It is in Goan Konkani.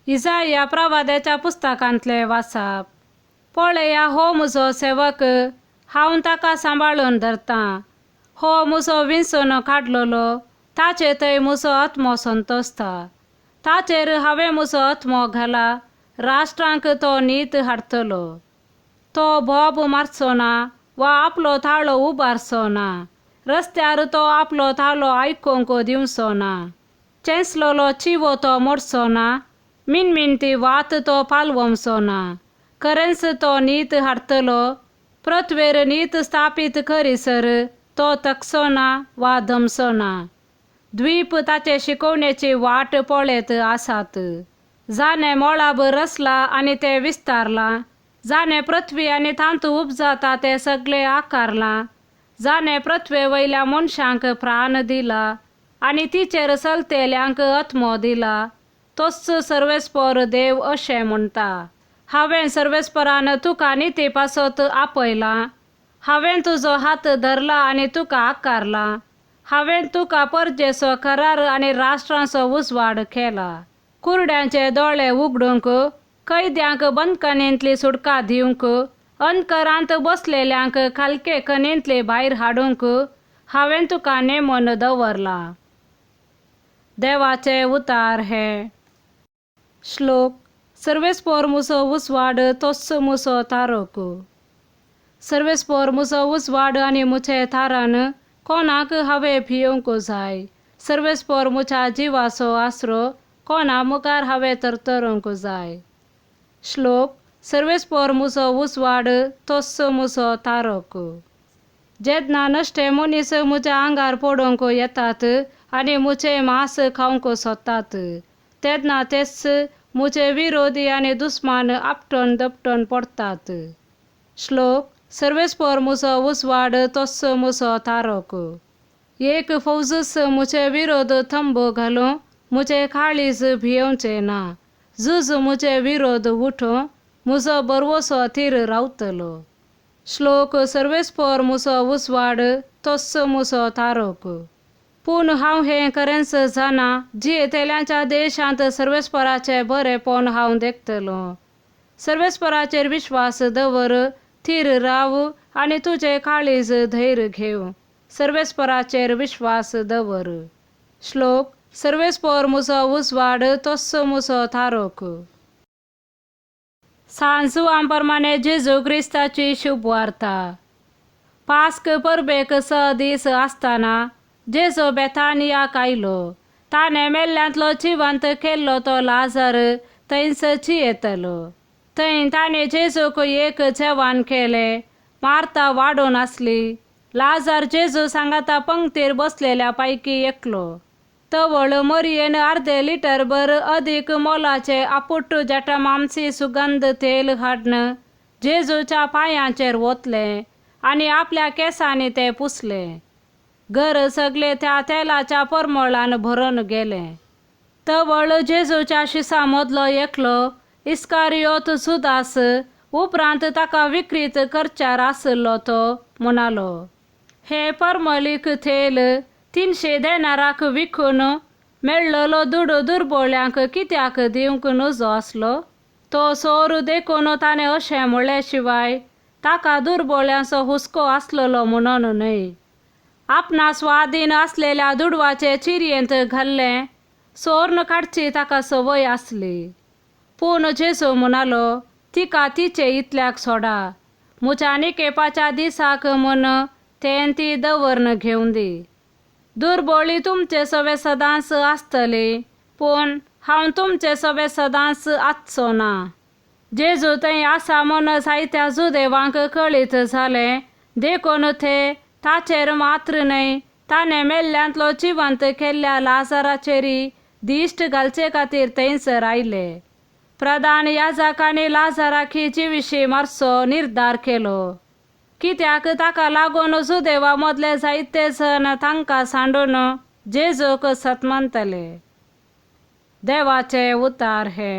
इजाया प्रवाद्याच्या पुस्तकांतलें वाचप. पळया हो म्हजो सेवक, हांव ताका सांबाळून धरतां. हो म्हजो विंचून काडलेलो, ताचे थंय म्हजो आत्मो संतोसता. ताचेर हांवें म्हजो आत्मो घाला, राष्ट्रांक तो नीत हाडटलो. तो बोब मारचो ना वा आपलो ताळो उबारचो ना. रस्त्यार तो आपलो ताळो आयकूंक दिवचो ना. चेंचलेलो चिवो तो मोडचो ना, मिनमिनती वात तो पालवचो ना. खरेंच तो नीत हाडटलो, पृथ्वेर नीत स्थापीत करीसर तो थकचो ना वा दमचो ना. द्वीप ताचे शिकोवणेची वाट पळयत आसात. जाणें मळब रचलां आनी तें विस्तारलां, जाणें पृथ्वी आनी तांतू उपजाता तें सगळें आकारलां, जाणें पृथ्वे वयल्या मनशांक प्राण दिला आनी तिचेर चलतेल्यांक आत्मो दिला, तोच सर्वेस्पर देव अशें म्हणटा. हांवें सर्वेस्परान तुका निती पासत आपयलां, हांवें तुजो हात धरला आनी तुका आकारला. हांवें तुका परजेचो करार आनी राष्ट्रांचो उजवाड केला. कुरड्यांचे दोळे उगडूंक, कैद्यांक बंदखणींतली सुटका दिवंक, अंधकारांत बसलेल्यांक खालके खणींतली भायर हाडूंक हांवें तुका नेमून दवरलां. देवाचे उतार हे. श्लोक. सर्वेस्पर म्हजो उजवाड, तोच म्हजो तारक. सर्वेस्पर म्हजो उजवाड आनी म्हजें तारण, कोणाक हांवें भियोवंक जाय? सर्वेस्पर म्हज्या जिवाचो आसरो, कोणा मुखार हांवें तरतरूंक जाय? श्लोक. सर्वेस्पर म्हजो उजवाड, तोच म्हजो तारक. जेन्ना नश्टे मनीस म्हज्या आंगार पडूंक येतात आनी म्हजें मांस खावंक सोदतात, तेन्ना तेच म्हजे विरोधी आनी दुस्मान आपटून दपटून पडटात. श्लोक. सर्वेस्पर म्हजो उजवाड, तोच म्हजो तारक. एक फौजच म्हजे विरोध तंबू घालूं, म्हजें काळीज भियोवचें ना. झूज म्हजे विरोध उठूं, म्हजो भरवंसो थीर रावतलो. श्लोक. सर्वेस्पर म्हजो उजवाड, तोच म्हजो तारक. पूण हांव हें खरेंच जाणा, जियेतल्यांच्या देशांत सर्वेस्पराचें बरेंपण हांव देखतलों. सर्वेस्पराचेर विश्वास दवर, थीर राव आनी तुजें काळीज धैर्य घेव. सर्वेस्पराचेर विश्वास दवर. श्लोक. सर्वेस्पर म्हजो उजवाड, तोच म्हजो तारक. सांत जुवां प्रमाणे जेजू क्रिस्ताची शुभवार्ता. पास्क परबेक 6 दीस आसतना जेजू बेतानियाक आयलो. ताणें मेल्ल्यांतलो जिवंत केल्लो तो लाजर थंयच जियेतलो. थंय ताणें जेजूक एक जेवण केलें. मार्ता वाडून आसली. लाजर जेजू सांगाता पंक्तीर बसलेल्या पैकी एकलो. तवळ मरयेन अर्दे लिटरभर अदीक मोलाचें आपुट्ट जटमामसी सुगंध तेल हाडून जेजूच्या पांयांचेर ओतलें आनी आपल्या केंसांनी तें पुसलें. घर सगळें त्या तेलाच्या परमळान भरून गेलें. तवळ जेजूच्या शिसां मदलो एकलो इस्कारियोत जुदास, उपरांत ताका विक्रीत करच्यार आशिल्लो तो म्हणालो, हें परमळीक तेल 300 देनाराक विकून मेळ्ळलो दुडू दुर्बोळ्यांक कित्याक दिवंक नजो आसलो? तो सोर देखून ताणें अशें म्हळ्ळे शिवाय ताका दुर्बोळ्यांचो हुस्को आसलेलो म्हणून न्हय. आपणा स्वाधीन आसलेल्या दुडवाचे चिरयेंत घाल्लें सोर्न काडची ताका संवय आसली. पूण जेजू म्हणालो, तिका तिचे इतल्याक सोडा. म्हज्या निकेपाच्या दिसाक म्हूण तें ती दवਰਨ घेवन दी. दुर्बोळी तुमचे सवे सदांच आसतली, पूण हांव तुमचे सवे सदांच आसचो ना. जेजू थंय आसा म्हूण जायत्या जुदेवांक कळीत जालें, देखून ते ताचेर मात्र न्हय, ताणें मेल्ल्यांतलो जिवंत केल्ल्या लाजराचेरय दिश्ट घालचे खातीर थंयसर आयले. प्रधान याजकांनी लाजराक जिविशी मारचो निर्धार केलो, कित्याक ताका लागून जुदेवा मदले जायते जण तांकां सांडून जेजूक सतमनतले. देवाचे उतार हे.